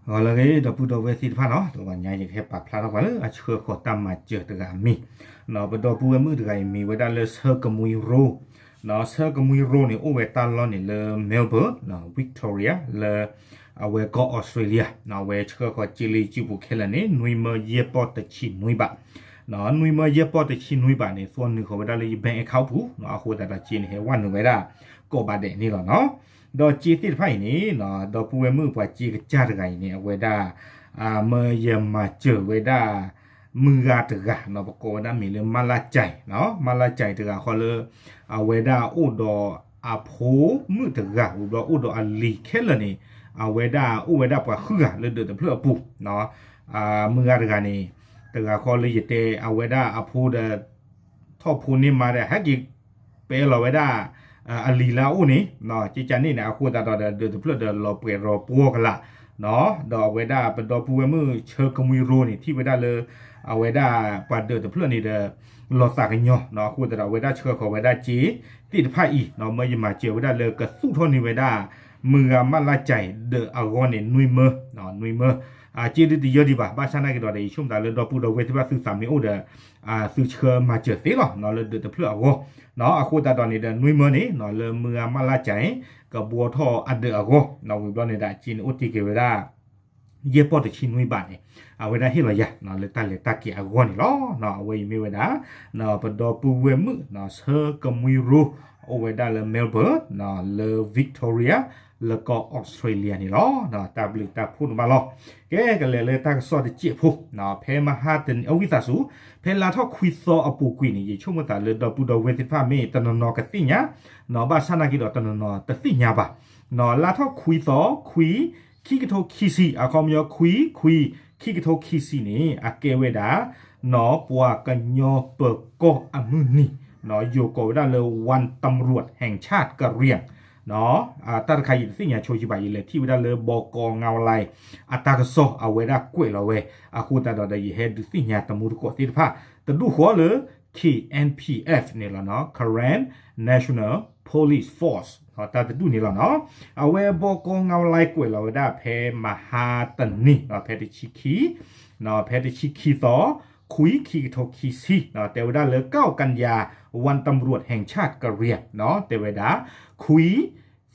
ဂီၤလၢအဂ့ၤ ဒီပုၢ်ဒီဝဲၢ်သ့ၣ်တဖၣ်နီၤ, တဂီၤညါယကဟဲပာ်ဖျါထီၣ်ပှၤလၢအဆှၢဃီၤတၢ်မၤစၢၤတဂၤအမံၤ, ပဒီပုၢ်ဝဲၢ်မုၣ်တဂၤအံၤမံၤဝဲဒၣ်လၢဆၢကမှံရိ, ဆၢကမှံရိန့ၣ် အိၣ်ဝဲတၢ်လီၢ်န့ၣ်လၢ Melbourne, Victoria လၢ အဝဲကီၢ်အီစထြ့လယါ, အဝဲဆှၢဃီၤစ့လၢယစုပူၤခဲလၢာ်န့ၣ် နွံမၢယဲၢ်ပီၢ်တဆံနွံဘး, နွံမၢယဲၢ်ပီၢ်တဆံနွံဘးန့ၣ် သွီနုာ်ဃီၤဝဲဒၣ်လၢယ bank account ပူၤ, အဃိသတးဒီးစ့န့ၣ်ဟဲဝဲနုာ်ဝဲဒၣ် ကိးဘးဒဲးန့ၣ်လီၤနီၤ. ဒီးစ့သ့ၣ်တဖၣ်အံၤန့ၣ် ဒီပုၢ်ဝဲၢ်မုၣ်ပှၤစ့ကစၢ်တဂၤအံၤန့ၣ် အဝဲဒၣ် မၢယမၤစၢၤဝဲဒၣ် မုၢ်ဂၤတဂၤနီၤ, ပကိးဝဲဒၣ်မ့ၢ်လၢ မလၢ်ကၠဲး, မလၢ်ကၠဲးတဂၤဃီလၢ အဝဲဒၣ်အိၣ်ဒီးအဖိမုၣ်တဂၤ ဝံၤဘျီအိၣ်ဒီးအလံၤခဲလၢာ်န့ၣ် အဝဲဒၣ်အိၣ်ဝဲဒၣ်ပှၤဃုဂၤလၢဒၢးတဖျၢၣ်အပူၤ, မုၢ်ဂၤတဂၤန့ၣ် တဂၤဃီလၢယတဲအဝဲဒၣ်အဖိဒီး ထီၣ်ဖိန့ၢ်မါဒီး ဟဲက့ၤပဲလီၤဝဲဒၣ် အလံၤလၢအအိၣ်န့ၣ်, ကကန့ၣ်န့ၣ် အဃိသတးဒီးဒၢးတဖျၢၣ်ဒီးလီၤပှဲၤရီၤပှီၢ်ကလာ်, ဒီးအဝဲဒၣ်ပဒီပုၢ်ဝဲၢ်မုၣ်ဆၢကမှံရိန့ၣ် ထံၣ်ဝဲဒၣ်လၢ အဝဲဒၣ်ပှၤဒၢးတဖျၢၣ်န့ၣ်ဒီး လီၤသးကညီၤ, အဃိသတးဒီးအဝဲဒၣ်ဆှၢဃီၤဝဲဒၣ်စ့သ့ၣ်တဖၣ်အံၤ မၢယမၤစၢၤဝဲဒၣ်လၢကသူၣ်ထီၣ်န့ၢ်ဝဲဒၣ် မုၢ်ဂၤမလၢ်ကၠဲးဒၢးအဂီၢ်န့ၣ် နွံမၢ, နွံမၢ, စ့ဒုးတယၢဒံးဘၣ်, ဘၣ်ဆၣ်နာ်က့ၤဒီး ယဆိကမိၣ်သးလၢဒီပုၢ်ဒီဝဲၢ်သ့ၣ်တဖၣ်သုသးမ့ၢ်အိၣ်ဒီး သုဆှၢမၤစၢၤသ့လီၤ လၢဒၢးတဖျၢၣ်အဂီၢ်, အဃိသတးဒီးန့ၣ်ဒီး နွံမၢန့ၣ် လၢမုၢ်ဂၤမလၢ်ကၠဲး ကဘှီထီၣ်အဒၢးအဂီၢ်, ဝံၤဘျီန့ၣ်ဒီး စ့န့ၣ်အိၣ်တ့ၢ်က့ၤဝဲဒၣ် ယဲၢ်ပီၢ်တဆံနွံဘးန့ၣ် အဝဲဒၣ်ဟ့ၣ်လီၤယၤ လၢတၢ်လဲၤတၢ်က့ၤအဂီၢ်န့ၣ်လီၤ. အဝဲအံၤမ့ၢ်ဝဲဒၣ် ပဒီပုၢ်ဝဲၢ်မုၣ် ဆၢကမှံရိ အိၣ်ဝဲဒၣ်လၢ Melbourne လၢ Victoria လၢကီၢ်အီစထြ့လယါန့ၣ်လီၤ. တၢ်ဘျုးတၢ်ဖှိၣ်န့ၣ်ဘၣ်လီၤ. ကဲ ကလဲၤလၢတၢ်ကစီၣ်တစဲးဖိ ဖဲမဟါတနံၤ အဝံသးစူၤ ဖဲလါထီၣ်ခွံသီအပူၤကွံာ်န့ၣ် ယဆိကမိၣ်သးလၢဒီပုၢ်ဒီဝဲၢ်သ့ၣ်တဖၣ်မ့ၢ်တနီၤနီၤကသ့ၣ်ညါ, ဘၣ်ဆၣ်နာ်က့ၤဒီးတနီၤနီၤတသ့ၣ်ညါဘၣ်. လါထီၣ်ခွံသီ ခွံ ခံကထိခံဆံ အခီပညီ ခွံ ခွံ ခံကထိခံဆံန့ၣ် အကဲဝဲဒၣ် နီၢ်ပှၤကညီပၢၤကီၢ်အမုၢ်နံၤ ယိၤကိးဝဲဒၣ်လၢ วันตำรวจแห่งชาติกะเหรี่ยง တၢ်တခါယတသ့ၣ်ညါဆိယံဘၣ် ယလဲၤထံၣ်ဝဲဒၣ်လၢ บก.งาวไล အတၢ်ကစီၣ်အဝဲဒၣ်ကွဲးလီၤဝဲ အဃိသတးဒီး ယဟဲဒုးသ့ၣ်ညါတမူတကိးသ့ၣ်တဖၣ် တဒူၣ်ဃီလၢ K N P F န့ၣ်လီၤနီၤ Karen National Police Force တၢ်တဒူၣ်န့ၣ်လီၤနီၤ. အဝဲ บก.งาวไล ကွဲးလီၤဝဲဒၣ်ဖဲမဟါတနံၤ ဖဲတဆံခံ ဖဲတဆံခံသီ ခွံ ခံကထိခံဆံ တဲဝဲဒၣ်လၢ เก้ากันยา วันตำรวจแห่งชาติกะเหรี่ยง တဲဝဲဒၣ် ခွံ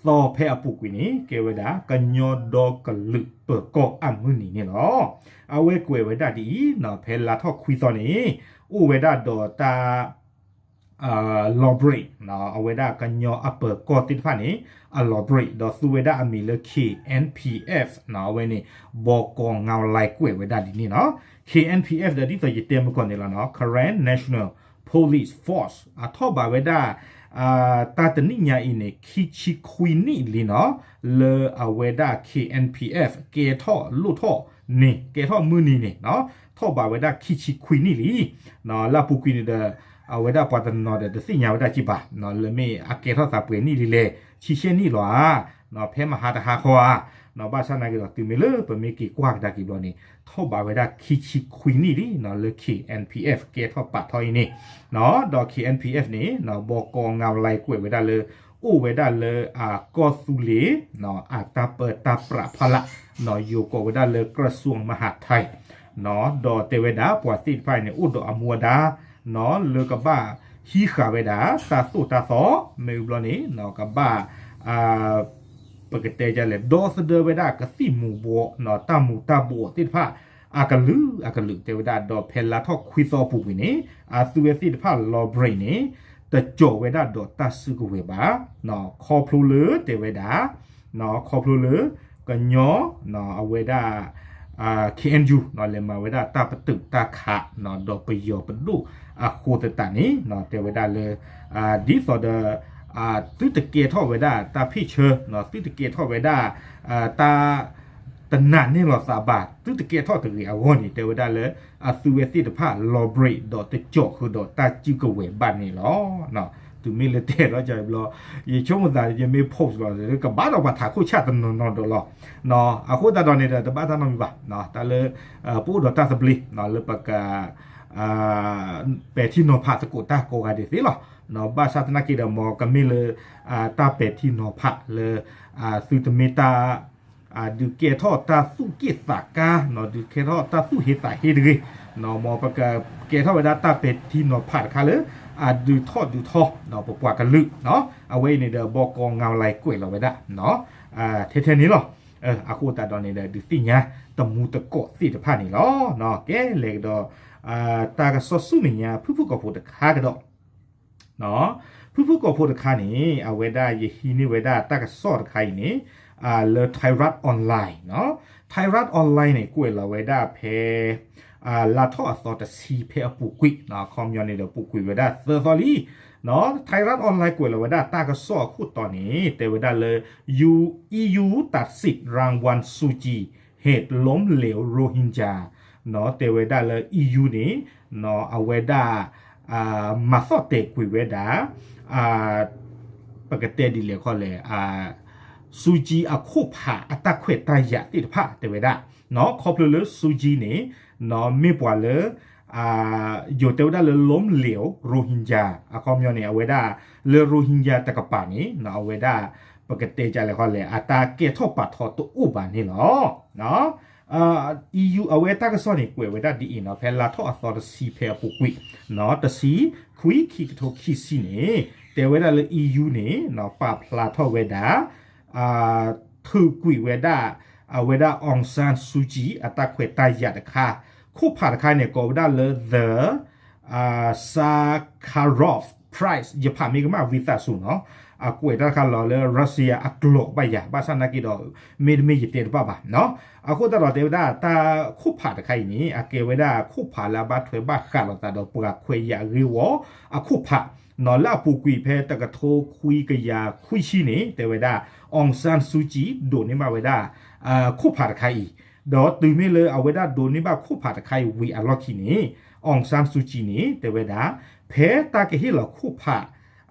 သီဖဲအပူၤကွံာ်န့ၣ် ကဲဝဲဒၣ် ကညီဒီကလုာ်ပၢၤကီၢ်အမုၢ်နံၤန့ၣ်လီၤ. အဝဲကွဲးဝဲဒၣ်ဒ်အံၤ ဖဲလါထီၣ်ခွံသီန့ၣ် အိၣ်ဝဲဒၣ်ဒီးတၢ် လီၤဘြ့း အဝဲဒၣ်ကညီအပၢၤကီၢ်သ့ၣ်တဖၣ်န့ၣ် အလီၤဘြ့း ဒီးသူဝဲဒၣ်အမံၤလၢ K N P F အဝဲန့ၣ် บก.งาวไล ကွဲးဝဲဒၣ်ဒ်န့ၣ်လီၤ. K N P F ဒီးဒ်သိးယတဲမုၢ်ကီၢ်န့ၣ်လီၤနီၤ Karen National Police Force အထီၣ်ဘးဝဲဒၣ် တၢ်တနံၣ်ညါအံၤန့ၣ် ခံဆံခွံနံၣ်လံနီၤ လၢအဝဲဒၣ် K N P F ကဲထီၣ်လိၣ်ထီၣ်န့ၣ် ကဲထီၣ်မုၢ်နံၤန့ၣ် ထီၣ်ဘးဝဲဒၣ်ခံဆံခွံနံၣ်လံ. လၢအပူၤကွံာ်န့ၣ်ဒီး အဝဲဒၣ်ပှၤတနီၤဒီးတသ့ၣ်ညါဝဲဒၣ်က့ဘၣ် လၢမ့ၢ်အကဲထီၣ်သးပှဲၤနံၣ်လံလဲၣ် ဆံဆဲနံၣ်လီၤဧါ ဖဲမဟါတဟါခီဧါ. ဘၣ်ဆၣ်နာ်က့ၤဒီးတုၤမ့ၢ်လၢပမ့ၢ်က့ၤကွၢ်ကဒါက့ၤဘျီန့ၣ် ထီၣ်ဘးဝဲဒၣ်ခံဆံခွံနံၣ်လံနီၤ လၢ K N P F ကဲထီၣ်ပာ်ထီၣ်အံၤန့ၣ် ဒီး K N P F န့ၣ် ဘကငဝ်းလါကွဲးဝဲဒၣ်လၢ အိၣ်ဝဲဒၣ်လၢအကီၢ်သူလ့ၤ အတၢ်ပၢတၢ်ပြးဖီလာ် ယိၤကိးဝဲဒၣ်လၢ กระทรวงมหาดไทย ဒီးတဲဝဲဒၣ်ပှၤသ့ၣ်တဖၣ်န့ၣ် အိၣ်ဒီးအမူအဒါ လၢကဘၣ်ဟံးဃာ်ဝဲဒၣ် တၢ်သိၣ်တၢ်သီ မ့ၢ်ဘျီန့ၣ် ကဘၣ် ပကတဲဒ်လဲၣ် ဒီသဒၢဝဲဒၣ်ကသံၣ်မူၤဘှီး တၢ်မူၤတၢ်ဘှီးသ့ၣ်တဖၣ် အကလုာ်အကလုာ်တဲဝဲဒၣ် ဒီးဖဲလါထီၣ်ခွံသီအပူၤကွံာ်န့ၣ် အသုဝဲသ့ၣ်တဖၣ်လီၤဘြ့းန့ၣ် တကၠီၣ်ဝဲဒၣ်ဒီးတၢ်စုကဝဲၤဘၣ် ခီဖျိလၢတဲဝဲဒၣ် ခီဖျိလၢ ကညီ အဝဲဒၣ် K N U လဲၤမၤဝဲဒၣ်တၢ်ပတုာ်တၢ်ခး ဒီးပယီၤပဒိၣ်အဃိသတးန့ၣ် တဲဝဲဒၣ်လၢ ဒ်သိးဒီး သုတကဲထီၣ်ဝဲဒၣ်တၢ်ဖ့ၣ်ဆၢ သုတကဲထီၣ်ဝဲဒၣ် တၢ် တနာ်န့ၢ်လီၤသးဘၣ် သုတကဲထီၣ်တဂ့ၤအဂီၢ်န့ၣ် တဲဝဲဒၣ်လၢ အသုဝဲသ့ၣ်တဖၣ်လီၤဘြ့းဒီးတကၠီၣ်ဃုာ်ဒီးတၢ်စုကဝဲၤဘၣ်န့ၣ်လီၤ. တုၤမ့ၢ်လၢတဲထီၣ်ကဘျီ ယဆိကမိၣ်သး ယမ့ၢ် post လီၤ ကဘၣ်ဒီးပှၤထးခိၣ်ဆၣ်တနီၤနီၤဒီးလီၤ. အဃိသတးဒီးန့ၣ်ဒီး တဘၣ်တၢ်နီတမံၤဘၣ် တၢ်လၢ ပအိၣ်ဒီးတၢ်သဘျ့ လၢပက ပဲာ်ထံနီၤဖးသကိးတၢ်ကိးဂၤဒဲးသ့လီၤ. ဘၣ်ဆၣ်သနာ်က့ဒီး မ်ကမ့ၢ်လၢ တၢ်ပဲာ်ထံနီၤဖးလၢ သုတမ့ၢ်တၢ် ဒုးကဲထီၣ်တၢ်သူၣ်က့ၣ်သးကါ, ဒုးကဲထီၣ်တၢ်သူၣ်ဟ့သးဟ့တဂ့ၤ, မ်ပကကဲထီၣ်ဝဲဒၣ်တၢ်ပဲာ်ထံနီၤဖးတခါလၢ အဒုးထီၣ်ဒုးထီ ပပှၤကလုာ်, အဝဲအံၤန့ၣ်ဒီး ဘီကီ ငါးလါ ကွဲးလီၤဝဲဒၣ် ထဲထဲန့ၣ်လီၤ. အဃိသတးဒီးန့ၣ်ဒီး ဒုးသ့ၣ်ညါတမူတကိးသ့ၣ်တဖၣ်န့ၣ်လီၤ. ကဲ လဲၤကဒီး တၢ်ကစီၣ်ဆူမဲာ်ညါ ဖုၣ်ဖုၣ်ကိာ်ဖိတခါကဒီး ဖုၣ်ဖုၣ်ကိာ်ဖိတခါန့ၣ် အဝဲဒၣ်ယဟံးန့ၢ်ဝဲဒၣ်တၢ်ကစီၣ်တခါအံၤန့ၣ် လၢ Thairath Online, Thairath Online န့ၣ် ကွဲးလီၤဝဲဒၣ်ဖဲ လါထီၣ်အသီတဆံဖဲအပူၤကွံာ်, အခီပညီန့ၣ်ဒီး ပူၤကွံာ်ဝဲဒၣ်သၢသီလံ. Thairath Online ကွဲးလီၤဝဲဒၣ်တၢ်ကစီၣ်အခိၣ်တီန့ၣ် တဲဝဲဒၣ်လၢ EU, EU ตัดสิทธิ์รางวัล ซูจี เหตุล้มเหลว โรฮิงญา တဲဝဲဒၣ်လၢ EU န့ၣ် အဝဲဒၣ် မၤသီၣ်တဲာ်ကွံာ်ဝဲဒၣ် ပကတဲဒ်လဲၣ်ခီလဲၣ်, စူကၠံအခိၣ်ဖးအတၢ်ခွဲးတၢ်ယာ်သ့ၣ်တဖၣ်တဲဝဲဒၣ်, ခီဖျိလၢစူကၠံန့ၣ် မ့ၢ်ပှၤလၢ ယိၤတဲဝဲဒၣ်လၢ ล้มเหลว โรฮิงญา အခီပညီန့ၣ် အဝဲဒၣ်လၢ Rohingya တကပၤန့ၣ် အဝဲဒၣ် ပကတဲဒ်လဲၣ်ခီလဲၣ် အတၢ်ကဲထီၣ်ပာ်ထီၣ်တအိၣ်ဘၣ်န့ၣ်လီၤ. EU အဝဲတၢ်ကစီၣ်န့ၣ် ကွဲးဝဲဒၣ်ဒ်အံၤနီၤ, ဖဲလါထီၣ်အသီတဆံဖဲအပူၤကွံာ် တဆံခွံ ခံကထိခံဆံန့ၣ် တဲဝဲဒၣ်လၢ EU န့ၣ် ပာ်ဖျါထီၣ်ဝဲဒၣ် ထုးကွံာ်ဝဲဒၣ် အဝဲဒၣ် Aung San Suu Kyi အတၢ်ခွဲးတၢ်ယာ်တခါ, ခိၣ်ဖးတခါန့ၣ် ကိးဝဲဒၣ်လၢ The Sakharov Prize ယဖးမ့ၢ်ကမၣ်ဝံသးစူၤနီၤ, အကွဲးတၢ်တခါလီၤလၢ Russia အကျိာ်ဘၣ်ယၤ, ဘၣ်ဆၣ်နာ်က့ဒီး မ့တမ့ၢ်ယတဲတဘၣ်ဘၣ်နီၤ. အဃိသတးဒီးတဲဝဲဒၣ် တၢ်ခိၣ်ဖးတခါအံၤန့ၣ် အကဲဝဲဒၣ်ခိၣ်ဖးလၢအဘၣ်ထွဲဘၣ်ဃးလိာ်သးဒီးပှၤခွဲးယာ်ဂ့ၢ်ဝီအခိၣ်ဖး လၢအပူၤကွံာ်ဖဲတကထိခွံကယၤခွံဆံန့ၣ် တဲဝဲဒၣ် Aung San Suu Kyi ဒိးန့ၢ်ဘၣ်ဝဲဒၣ် ခိၣ်ဖးတခါအံၤ, ဒီးတုၤမ့ၢ်လၢအဝဲဒၣ်ဒိးန့ၢ်ဘၣ်ခိၣ်ဖးတခါအံၤဝံၤအလီၢ်ခံန့ၣ် Aung San Suu Kyi န့ၣ် တဲဝဲဒၣ် ဖဲတၢ်ကဟ့ၣ်လီၤခိၣ်ဖး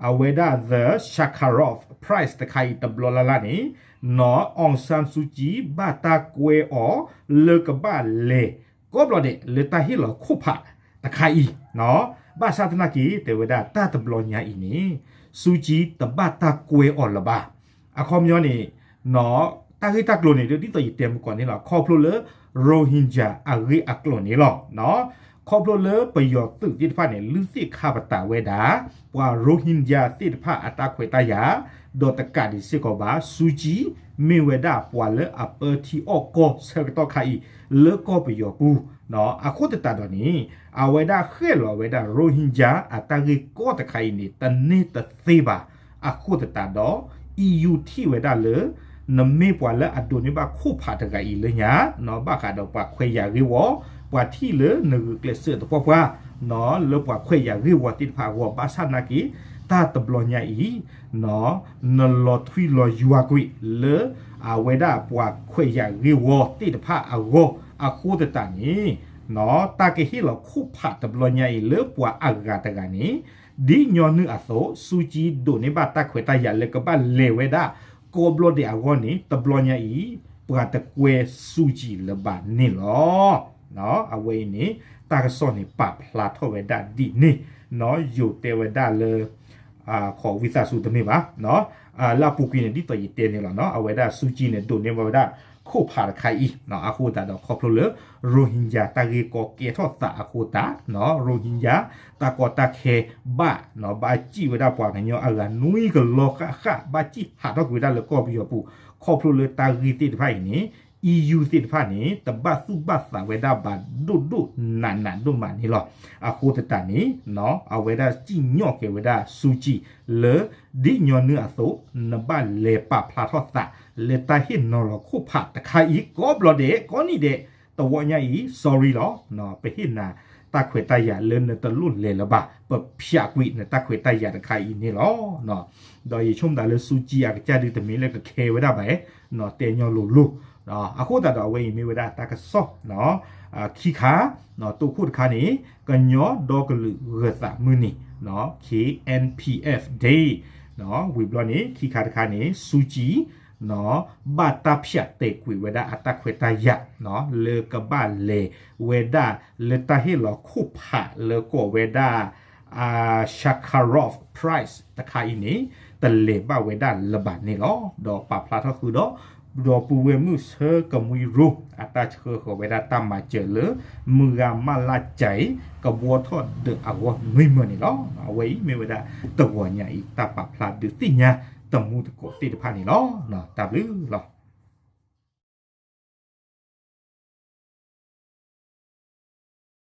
အဝဲဒၣ် The Sakharov Prize တခါအံၤတဘျီလၢ်လၢ်န့ၣ် နီၤ Aung San Suu Kyi ဘၣ်တၢ်ကွဲအီၤ လၢကဘၣ်လဲၤကိးဘျီဒဲးလၢတၢ်ဟ့ၣ်လီၤခိၣ်ဖးတခါအံၤ, ဘၣ်ဆၣ်သနာ်က့ တဲဝဲဒၣ်တၢ်တဘျီညါအံၤန့ၣ် Suu Kyi တဘၣ်တၢ်ကွဲအီၤလၢၤဘၣ်. အခီပညီန့ၣ် တၢ်ဂ့ၢ်တၢ်ကျိၤန့ၣ် ဒ်သိးယတဲမုၢ်ကီၢ်န့ၣ်လီၤ, ခီဖျိလၢ Rohingya အဂ့ၢ်အကျိၤန့ၣ်လီၤ. ခီဖျိလၢပယီၤသုးသ့ၣ်တဖၣ်န့ၣ် လုၢ်သ့ၣ်ခါပတာ်ဝဲဒၣ် ပှၤ Rohingya သ့ၣ်တဖၣ်အတၢ်ခွဲးတၢ်ယာ်, ဒီးတကးဒံးစ့ၢ်ကီးဘၣ် Suu Kyi မ့ၢ်ဝဲဒၣ်ပှၤလၢအပၢထံအီၣ်ကီၢ်ဆၢကတီၢ်ခါအံၤ လၢကီၢ်ပယီၤပူၤ, အဃိသတးဒီးန့ၣ် အဝဲဒၣ်ဃဲၣ်လီၤဝဲဒၣ် Rohingya အတၢ်ဂ့ၢ်ကီတခါအံၤန့ၣ် တန့ၢ်တသ့ဘၣ်. အဃိသတးဒီး EU ထံၣ်ဝဲဒၣ်လၢ နမ့ၢ်ပှၤလၢအဒိးန့ၢ်ဘၣ်ခိၣ်ဖးတဂၤအံၤလၢညါ, ဘၣ်ဃးဒီးပှၤခွဲးယာ်ဂ့ၢ်ဝီ, ပှၤထံၣ်လၢနဂုာ်ကျဲးစၢးသပှၢ်ပှၢ် လၢပှၤခွဲးယာ်ဂ့ၢ်ဝီသ့ၣ်တဖၣ်အဂီၢ်, ဘၣ်ဆၣ်နာ်က့ တၢ်တဘျီညါအံၤ နလီၤထွံလီၤယွၤကွံာ်လၢ အဝဲဒၣ်ပှၤခွဲးယာ်ဂ့ၢ်ဝီသ့ၣ်တဖၣ်အဂီၢ်, အဃိသတးန့ၣ် တၢ်ကဟ့ၣ်လီၤခိၣ်ဖးတဘျီညါအံၤလၢပှၤအဂၤတဂၤန့ၣ် ဒ်ညီနုၢ်အသိး Suu Kyi ဒိးန့ၢ်ဘၣ်တၢ်ခွဲးတၢ်ယာ်လၢကဘၣ်လဲၤဝဲဒၣ် ကိးဘျီဒဲးအဂီၢ်န့ၣ် တဘျီညါအံၤ ပှၤတကွဲ Suu Kyi လၢၤဘၣ်န့ၣ်လီၤ. အဝဲအံၤန့ၣ် တၢ်ကစီၣ်န့ၣ် ပာ်ဖျါထီၣ်ဝဲဒၣ်ဒ်န့ၣ်, ယိၤတဲဝဲဒၣ်လၢ ခီဝံသးစူၤတမ့ၢ်ဘၣ်, လၢအပူၤကွံာ်န့ၣ် ဒ်သိးယတဲန့ၣ်လီၤ, အဝဲဒၣ် Suu Kyi န့ၣ် ဒိးန့ၢ်ဘၣ်ဝဲဒၣ်ခိၣ်ဖးတခါအံၤ, အဃိသတးဒီးခီဖျိလၢ Rohingya တၢ်ဂ့ၢ်ကီကဲထီၣ်သးအဃိသတး, Rohingya တၢ်ကီတၢ်ခဲဘၣ်, ဘၣ်စံၣ်ဝဲဒၣ်ပှၤကညီအဂၤနွံကလီၤဃၣ်ဃၣ်, ဘၣ်စံၣ်ဟးထီၣ်ကွံာ်ဝဲဒၣ်လၢကီၢ်ပယီၤပူၤ, ခီဖျိလၢတၢ်ဂ့ၢ်သ့ၣ်တဖၣ်အံၤန့ၣ် EU သ့ၣ်တဖၣ်န့ၣ် တဘၣ်သူၣ်ဘၣ်သးဝဲဒၣ်ဘၣ်ဒိၣ်ဒိၣ်နးနးဒိၣ်မးန့ၣ်လီၤ. အဃိသတးန့ၣ် အဝဲဒၣ်စံၣ်ညီၣ်က့ၤဝဲဒၣ် Suu Kyi လၢ ဒ်ညီနုၢ်အသိး နဘၣ်လဲၤပာ်ဖျါထီၣ်သး လၢတၢ်ဟ့ၣ်နီၤလီၤခိၣ်ဖးတခါအံၤ ကိးဘျီဒဲး ကိးနံၣ်ဒဲး တဝီညါအံၤ sorry လီၤ, ပဟ့ၣ်နၤတၢ်ခွဲးတၢ်ယာ်လၢနတလိၣ်လဲၤလၢၤဘၣ်, ပဖျးကွံာ်နတၢ်ခွဲးတၢ်ယာ်တခါအံၤန့ၣ်လီၤ. ဒီးယဆိကမိၣ်သးလၢ Suu Kyi အကစၢ်ဒုးတမ့ၢ်လၢကခဲဝဲဒၣ်ဘၣ်, တဲညီလိၤလိၤ, အဃိသတးဒီးအဝဲအံၤမ့ၢ်ဝဲဒၣ်တၢ်ကစီၣ် ခံခါ, တိခိၣ်တခါန့ၣ် ကညီဒီကလုာ်ဂၢၤသးမုၢ်နံၤ KNPF Day, ဝံၤဘျီန့ၣ် ခံခါတခါန့ၣ် Suu Kyi ဘၣ်တၢ်ဖျးတဲာ်ကွံာ်ဝဲဒၣ်အတၢ်ခွဲးတၢ်ယာ် လၢကဘၣ်လဲၤဝဲဒၣ်လၢတၢ်ဟ့ၣ်လီၤခိၣ်ဖးလၢကိးဝဲဒၣ် Sakharov Prize တခါအံၤန့ၣ် တလဲၤဘၣ်ဝဲဒၣ်လၢၤဘၣ်န့ၣ်လီၤ. ဒီးပာ်ဖျါထီၣ်ဃုာ်ဒီး ဒီပုၢ်ဝဲၢ်မုၣ်ဆၢကမှံရိ အတၢ်ဆှၢဃီၤဝဲဒၣ်တၢ်မၤစၢၤလၢ မုၢ်ဂၤမၢ်လၢ်ကၠဲး ကဘှီထီၣ်ဒၢးအဂီၢ်နွံမၢန့ၣ်လီၤ. အဝဲအံၤမ့ၢ်ဝဲဒၣ်တဂီၤညါအံၤ တၢ်ပာ်ဖျါဒုးသ့ၣ်ညါတမူတကိးသ့ၣ်တဖၣ်န့ၣ်လီၤ. တၢ်ဘျုးလီၤ.